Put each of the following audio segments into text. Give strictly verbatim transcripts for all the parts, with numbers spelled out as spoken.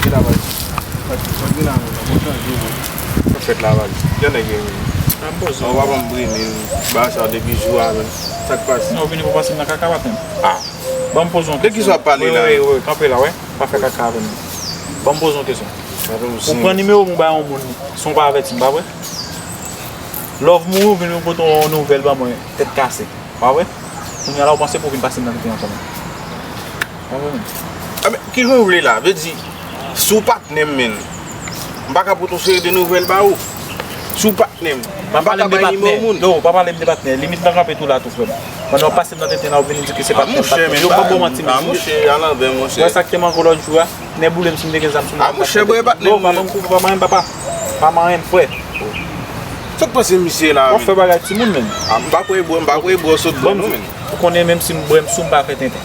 Ki la, baz? Sa k fèt la, baz? Sa nèg yo menm? An, w pa ban m premye, bagay sa depi jou a menm. Sa k pase? Non, w vini pou pase m nan kaka, patnè m. Ah. Ban m poze yon kesyon. De ki sa w ap pale la? Wi, wi, wi, kanpe la, wè. Pa fè kaka avè m. Ban m poze yon kesyon. Ou pran nimewo m, ou bay yon moun, san w pa avèti m, pa vre? Lè w mouri, ou vin pote yon nouvèl ban mwen, tèt kase. Pa vre? Kounye a la, ou panse pou w vin pase m nan tenten ankò menm. Pa vre menm. Enben, ki jan w vle la? Vle di, si w patnè m, menn, m pa ka pote yon seri de nouvèl ba ou. Si w patnè m, m pa ka bay nimewo moun. Non, pa pale m de patnè. Limit nan kanpe tou la tou, frè m. Pandan w ap pase m nan tenten la, ou vini di ke se patnè m, patnè m. Yo, pa bon manti, mesye. Monchè, al anlè, monchè. Wè sa k te manke w lòt jou a? Nè boule m si m te gen zam sou mwen. Ah, monchè, bro, e patnè m, non, pa ban m kou, pa manyen m, papa. Pa manyen m, frè. Sa k pase misye la, menn? W ap fè bagay timoun, menn. Ah, m pa kwè bro, m pa kwè bro sot bro non, menn. Ou konnen menm si m bwè m sou, m pa fè tenten.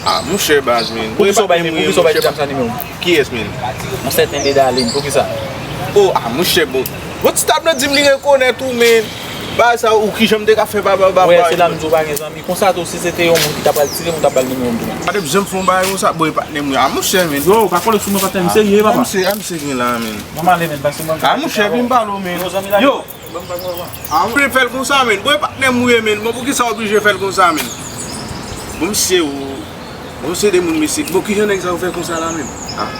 Ah, monchè, baz, menn. Poukisa w bay, poukisa w bay ti dam sa nimewo m? Kiyès, menn? Yon sèten Dedalin, poukisa? Oh, ah, monchè, bon. Bon, ti dam nan di m li rekonèt ou, menn. Bagay sa, ou kijan m te ka fè ba, ba, ba, wè, se la m di w pa gen zanmi. Konsa tou, si se te yon moun ki ta pral tire m, ou ta pral nimewo m tou, menn. Pa t ap janm fè yon bagay konsa, bro, e patnè m wi. Ah, monchè, menn. Yo, pa kole sou mwen, patnè m serye, papa. Ah, monchè, ah, misye gen la, menn. Ban m ale, menn, pase m ban m. Ah, monchè, vin pale w, menn. Yo, zanmi la. Yo. Ah, ou vle fè l konsa, menn. Bon, e patnè m ou ye, menn. Bon, poukisa w oblije fè l konsa, menn? Bon, misye, ou, bon, se de moun, mesye. Bon, kijan nèg sa yo fè konsa la, menn? Ah.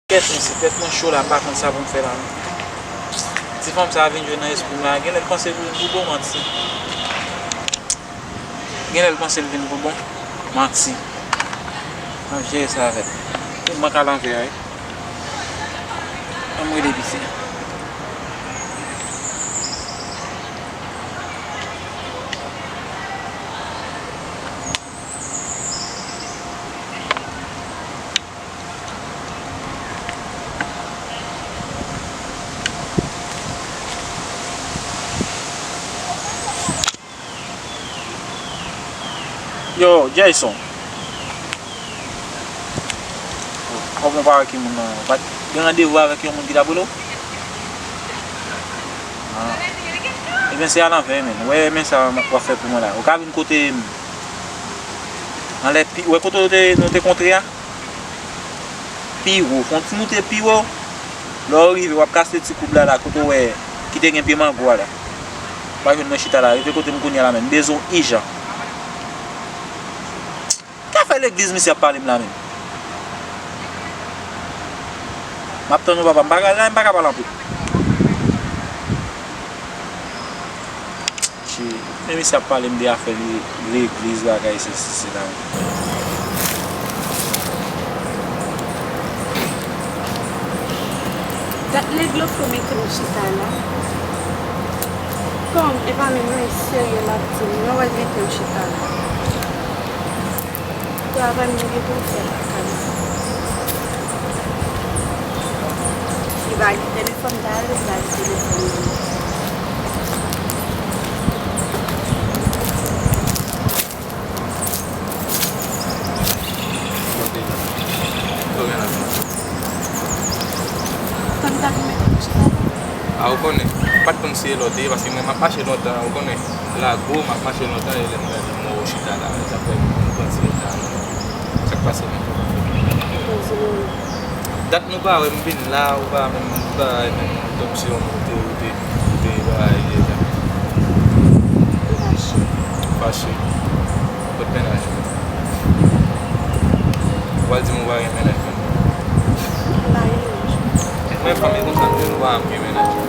Kèt, mesye, tèt mwen cho la, m pa konn sa pou m fè la, non. Ti fanm sa a vin jwe nan espri m la, genlè l panse l vin pou bon, manti. Genlè l panse l vin pou bon, manti. N ap jere sa avè l. Ou mank al anvè a, wi. Ann m rele piti. Yo, Jayson. Kòman w pa wè ki moun nan? Ou pa t gen randevou avèk yon moun ki t ap rele w? Ah. Ebyen, se alanvè, menn. Wè, men sa w ap fè pou mwen la. Ou ka vin kote m. Anlè pi, wè kote nou te, nou te kontre a? Pi wo. Fè yon ti moute pi wo. Lè w rive, w ap kase ti koub la, la, kote w wè, ki te gen pye mango a la. W a jwenn mwen chita la. Rive kote m kounye a la, menn. M bezwen w ijan. Ki afè legliz misye ap pale m la, menn? M ap tann ou, papa. M pa ka, la, m pa ka pale anpil. Tchè, men misye ap pale m de afè le-, legliz, bagay sesi, sela. Dat nèg lòt fwa mete m chita la. Kòm, e pa menm anyen serye l ap di m, non, wè l mete m chita la. Travay mwen gen pou m fè lakay. Li va gen telefòn pa li, li va gen telefòn mwen. Tann ta pou mete m chita. A, ou konnen, m pa t konn si e lòt ye, paske mwen, m ap mache lontan, ou konnen, lago, m ap mache lontan, e lè m gade m wè ou chita la, sa fè m pran ti reta. Sa k pase menm? Dat nou pa wè, m vin la, ou pa menm, ou pa menm tonbe sou yon moun ou te, ou te, ou te bagay deja. M fache. Fache. Kot mennaj ou? Ou pral di m ou pa gen mennaj menm? M pa gen mennaj. Men fanmi konsa nou ye, nou pa janm gen mennaj.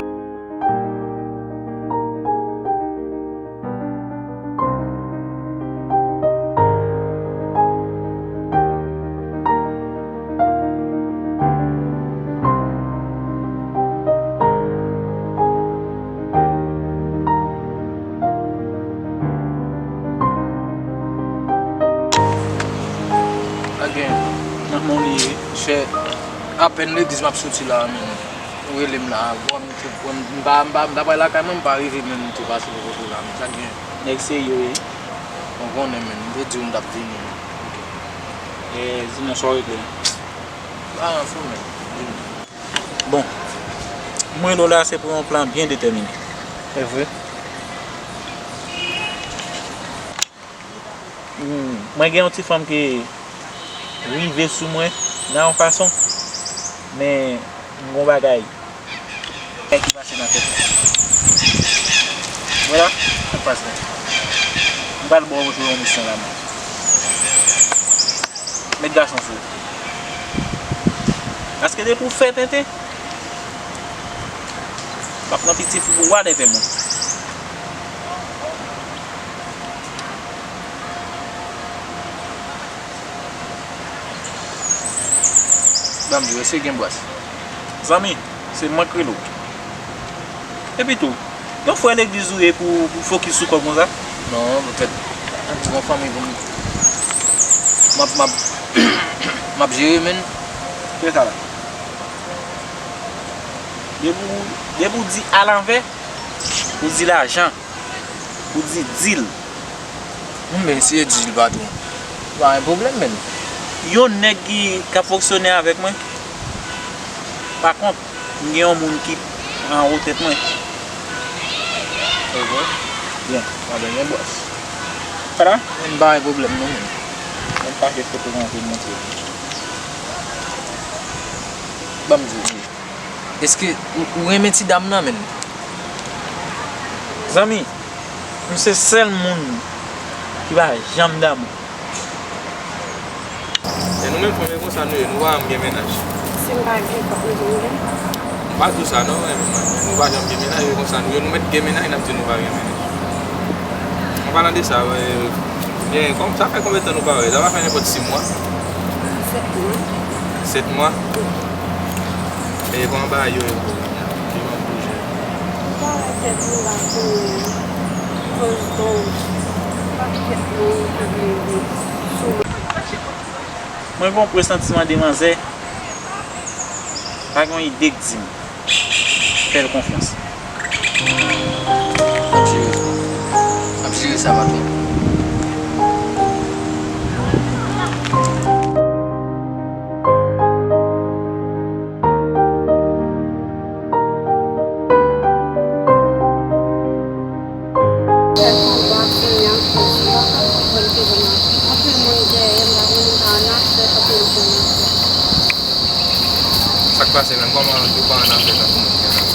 Sa gen, nan men w li ye, chè, apèn legliz m ap soti la, menm, ou rele m la, bon, m te, m pa, m pa, m ta pral lakay mwen, m pa rive menm, m te pase bò kote w la, menm, sa gen. Nèg serye w ye. Bon, Konnen, men, m te di w m t ap vini. E, di nou sa w regle. Pa anyen, men, vini. Bon, mwen rele w la, se pou yon plan byen detèmine. Se vre? Hmm, mwen gen yon ti fanm ki rive sou mwen nan yon fason, men m gon bagay ki pase nan tèt mwen. Wè la, sa k pase. M pral ba w yon misyon la, mwen. Met gason sou ou. Paske depi w fè tenten, w ap nan piti pou wa dèvè moun. Ban m di w, èske gen bwès? Zanmi, se mwen k rele w. Epi tou, yon frè legliz ou ye pou, pou fokis sou kòb konsa? Non, anfèt, m gon fanmi pou m, m ap, m ap, m ap jere, menn. Kiyès sa la? Depi w, depi w di alanvè, ou di lajan, ou di dil. M eseye dil, patwon. Pa gen pwoblèm, menn. Yon nèg ki, k ap fonksyone avèk mwen, pa kont, m gen yon moun ki anwo tèt mwen. Oke. Byen. Pa gen bwès. Sa la? M pa gen pwoblèm, non, menn. Yon pakèt foto mwen te montre. Ban m di w. Èske ou, ou renmen ti dam nan, menn? Zanmi, m se sèl moun ki pa janm damou. E nou menm fanm, e konsa nou ye, nou pa janm gen mennaj. Si m pa gen, fòk nou di m gen? M pa di w sa non, men nou pa janm gen mennaj, e konsa nou ye, nou mèt gen mennaj, n ap di nou pa gen mennaj. An palan de sa, gen, kòm, sa fè konbyen tan nou parèy? Sa va fè nenpòt sis mwa. Sèt mwa. Sèt mwa? Wi. E kòman bagay yo ye pou ou? Ki jan w bouje? M pa wè tèt mwen la kounye a. Koz bon, pa kèt mwen ki vle sou mwen. Mwen gen yon presantiman de manzè pa gen yon ide k di m fè l konfyans. N ap jere sa. N ap jere sa, patwon. Sèl konba kounye a, m pa ka konprann ki jan n ap viv. Anpil moun dèyè m, pa gen moun pa annafè, pa gen moun pa annafè. Sa k pase menm? Kòman ou pa annafè tankou moun ki annafè?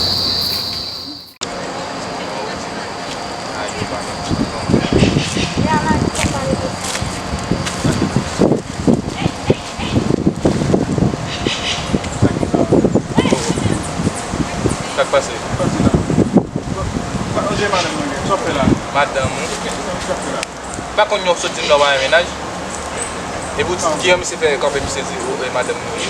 Sa k pase? Madanm ou? Pa konn yon sot di m nan w pa gen mennaj. Epi w di, kijan misye fè kanpe misye di, o, e, madanm mwen ye?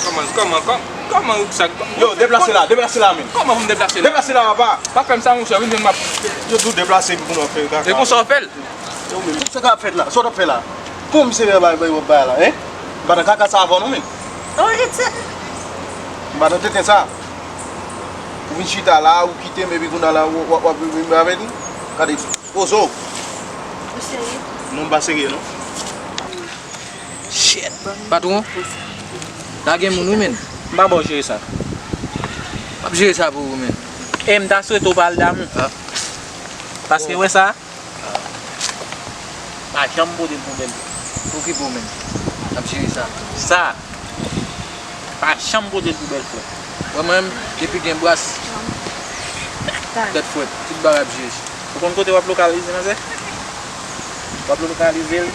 Kòman, kòman, kòman, kòman ou sa? Yo, deplase la, deplase la, men. Kòman pou m deplase la? Deplase la, papa. Pa fè m sa, monchè, vin jwenn m ap. Yo di w deplase pou nou fè kaka. E konsa w fè l? Yo, men, sa k ap fèt la? Sa w t ap fè la? Kòman misye fè bay, bay, bay la, en? M pa nan kaka sa avè w non, men. Arete. M pa nan tenten sa. Ou vin chita la, ou kite m, epi kounye a la, w ap, w ap vin avè li? Gade. Ozo. Ou serye? Non, m pa serye, non. Shit. Patwon, la gen moun, wi, men. M pa ba w jere sa. M ap jere sa pou ou, men. E m ta swete w pa al damou. Ah. Paske, wè sa, pa janm pote l pou bèl. Okipe w, men. M ap jere sa. Sa. Pa janm pote l pou bèl frè. Wè mwen menm, depi gen bras, tèt frèt, tout bagay ap jere. Ou konn kote w ap lokalize manzè? W ap lokalize l,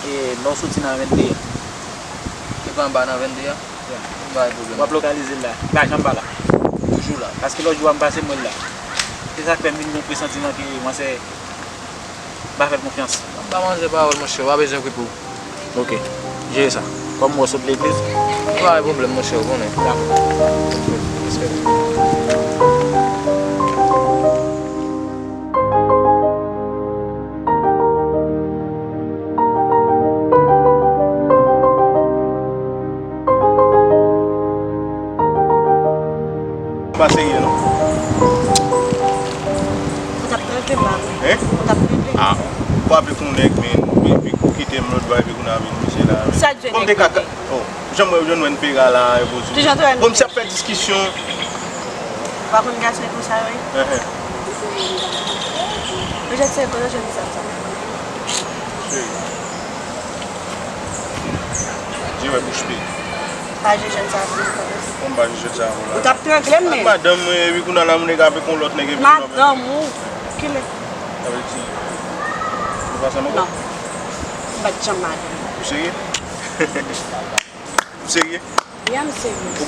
e, lè w soti nan vennde a. Se pa anba nan vennde a? Ya. Pa gen pwoblèm. W ap lokalize l la. Li pa janm pa la. Toujou la. Paske lòt jou a m pase m wè l la. Se sa k fè m vin gen presantiman ke manzè M pa fè l konfyans. M ap ba manzè pawòl, monchè, w pa bezwen okipe w. Ok. Jere sa. Kòm m wè w sot legliz. Pa gen pwoblèm, monchè, ou konnen. Dakò. Respè. Pa serye, non. Ou t ap tranke m la vre. Hein? Ou t ap Frape pou nèg, men, epi ou kite m lòt bò, epi kounye a vin misye la. Sa k jwenn nèg frape? Oh, jan mwen jwenn wè n pera la, epi ou di. Ki jan w te wè n? Bon, misye ap fè diskisyon. Ou pa konn gason konsa yo ye? Enhen. Ou jwenn se kote w jwenn sa, sa? Cheri. Je wè bouch pe. Pa je jèn sa pou mwen. Kòman pa je jèn sa pou la? Ou t ap trangle m, men. Ak madanm mwen, epi kounye a la, moun nèg avèk yon lòt nèg, epi madanm ou? Kilè? Sa vle di, nou pa sanm ankò? Non. M pa t janm madanm. Ou serye? Ou serye? Ya, m serye. Ou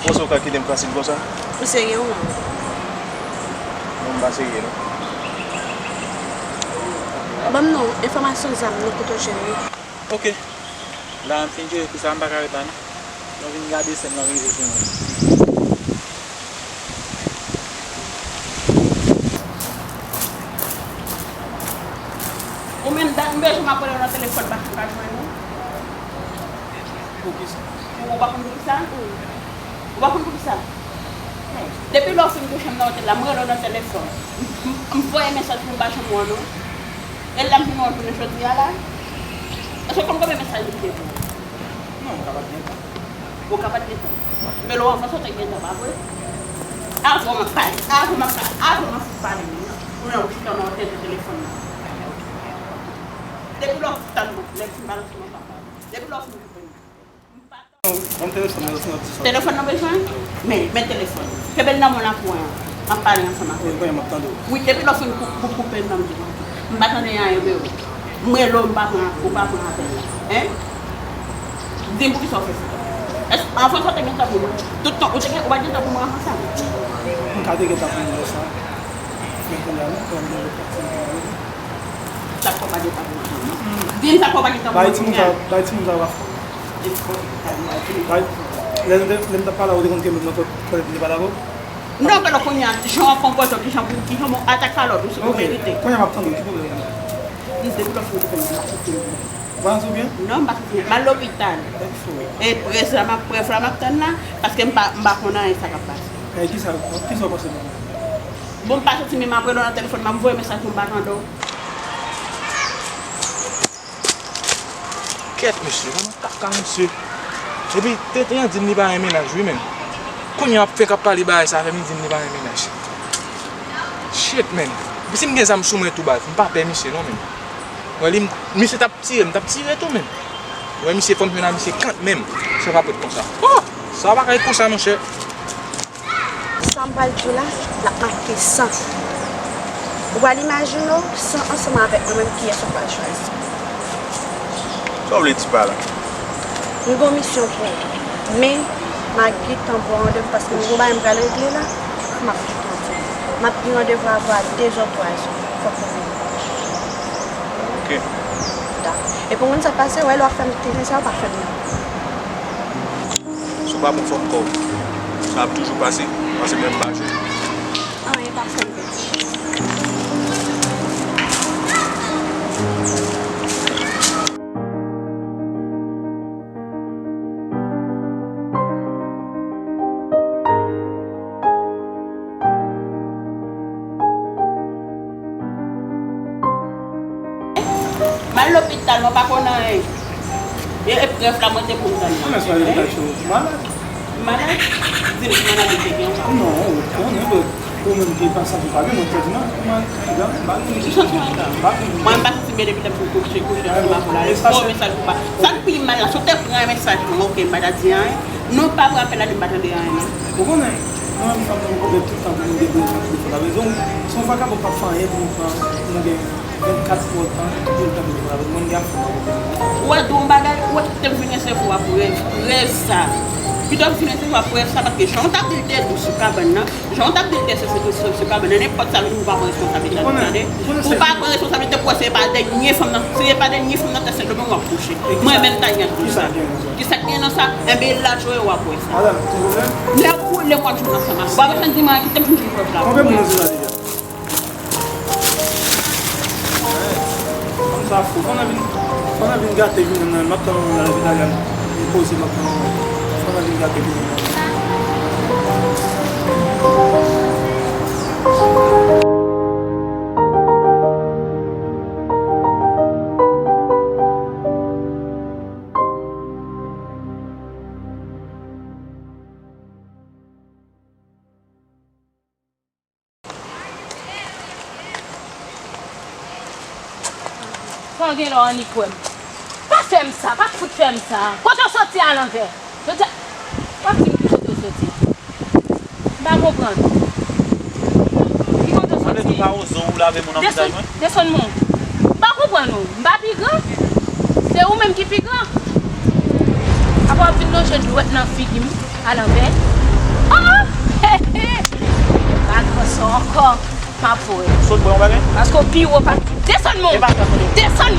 panse ou ka kite m fasil konsa? Ou serye ou non? Non, m pa serye, non. Ban m non, enfòmasyon zam nan kote w jwenn li. Ok. La, m fin jere kou sa, m pa ka ret la, non. Mwen vin gade sèn nan rive sou mwen. Ou menm, dat m bezwen m ap rele w nan telefòn, paske m pa jwenn ou. Poukisa? Ou, ou pa konn poukisa? Ou pa konn poukisa? Depi lè w fin kouche m nan otèl la, m rele w nan telefòn. M, m, m voye mesaj pou m pa jwenn ou an non. E la m vin wè w jounen jodi a la. Èske w konn konbyen mesaj m kite pou ou? Non, m ka pa t gen tan. Ou ka pa t gen tan. Men lè w anvan sa w te gen tan, pa vre? Avan m ap pale, avan m ap pale, avan m ap pale menm. Ou wè ou chita nan otèl de telefòn nan. Depi lè w tann mwen, lè m fin balanse mwen pa pale. Depi lè w fin koupe m. Ban m telefòn nan, lòt nan di sa. Telefòn nan bezwen? Men, men telefòn. Kenbe l nan men w la pou mwen. M ap pale ansanm avè w. Wi, kounye a m ap tande w. Wi, depi lè w fin kou-, kou-, koupe m nan m di w. M pa tande anyen de ou. M rele w, m pa pran, ou pa pran apèl la. Hein? Di m poukisa w fè sa? Èske, anvan sa w te gen tan pou mwen? Tout tan, ou te gen, ou pa t gen tan pou mwen anvan sa? M ka te gen tan pou mwen lè sa. Men kounye a non, kòm gen lòt pati. Sa k fè w pa gen tan pou mwen? Di m sa k fè w pa gen tan pou mwen kounye a. Bay timoun sa, bay timoun sa w ap fè. Bay, lè, lè, lè m t ap pale a ou, ou te konn kenbe m nan kò, kò, m te pale avè w? Non, men kounye a, jan w ap konpòte w, kijan pou, kijan pou atak kalòt ou, si ou merite. Kounye a m ap tande w, ki pwoblèm ou gen? M depi lòt fwa ou te konn m ap soti. Ou pa santi w byen? Non, m pa santi m byen. M al lopital. E prèv la m ap, prèv la m ap tann la, paske m pa, m pa konn anyen sa k ap pase. E kisa, kisa w panse pou mwen? Bon, m pa santi m byen, m ap rele w nan telefòn, m ap voye mesaj pou m pa tande w. Kèt, mesye, kòman kaka, mesye. Epi, tenten an di m li pa gen mennaj, wi, menm. Kounye a, w ap fenk ap pale bagay sa avè m, li di m li pa gen mennaj. Shit, man. Epi si m gen zam sou mwen tou, baz, m pa pè misye, non, menm. Wè, li, misye t ap tire m, t ap tire tou, menm. Wè, misye, fò m jwenn a misye kanmenm. Sa pa pot konsa. Oh! Sa pa ka ret konsa, monchè. Sa m pral di w la, l ap make san. Ou pral imajine w, san ansanm avèk mwen menm, kiyès ou pral chwazi? Sa w vle di pa la? M gen yon misyon pou ou. Men, m a gentan ba w randevou paske m gen yon bagay m pral regle la. M ap gentan di w. M ap gen randevou avè w a dezè, twazè. Fòk ou vini. Ok. Dakò. Epi w konn sa k pase, wè lè w ap fè m tenten sa, ou pa fè m non. Si w pa pran fòm kò w, sa ap toujou pase, pase menm pa jwe. Anyen pa fè m pè. M al lopital, mwen pa konn anyen. E eprèv la mwen te konn tann nan. Mwen pa konn anyen. Ou malad? Di m si malad ou te gen ou pa. Non, ou konnen, but ou menm ki pa santi w pa byen, mwen te di non, ou malad, piga, m pa gen. Ou santi w malad? M pa gen. Mwen m pa santi m byen depi lè m fin kouche, kouche ansanm avè w la. Bon, mesaj ou pa. Sa k pi mal la, si w te pran mesaj mwen, ok, m pa ta di anyen. Non, pa pran apèl la, m pa tande anyen, non. Ou konnen, mwen menm fanm nan, m konnen tout tan pou mwen gen bezwen nan telefòn la. Rezon, se yon vakabon k ap fè anyen pou nou pran, pou nou gen vennkat èdtan, toujou l tande telefòn la. Mwen gen afè mwen. Ou wè, di w yon bagay, ou wè, kite m vin resevwa prèv, prèv sa. Kite m vin resevwa prèv sa, paske jan w t ap di l te dous sou kabann nan, jan w t ap di l te sesi, te sesi, pa ban nan nenpòt sa vin, ou pa pran responsablite a, tande. Ou pa pran responsablite pou wè se pa dènye fanm nan, se pa dènye fanm nan tè Sendomeng w ap kouche. Mwen menm ta gen dous sa. Kisa k gen nan sa? Enben, e la jwe w ap wè sa. Nèg ou le mwa joun ansanm avè w. Ou pa bezwen di m anyen, kite m jwenn prèv la. Konbyen moun nan zina deja? Fanm sa fou. Fò nan vin, fò nan vin gate jounen nan. M ap tann ou nan lopital la. Li poze, m ap tann ou. Fò nan vin gate jounen nan. Gen lè w annik wè m. Pa fè m sa, pa fout fè m sa. Kote w soti a Lanvè? Jodi a, w ap di m ki kote w soti. M pa konprann. Ki kote w soti? Desann, desann mwen. M pa konprann ou. M pa pi gran. Se ou menm ki pi gran. Apa w ap vin lonje dwèt nan figi m a Lanvè? Oh! He, he! Pa gran sa ankò. M ap voye. Sot pran yon bagay? Paske w pi wo pa. Desann mwen! Desann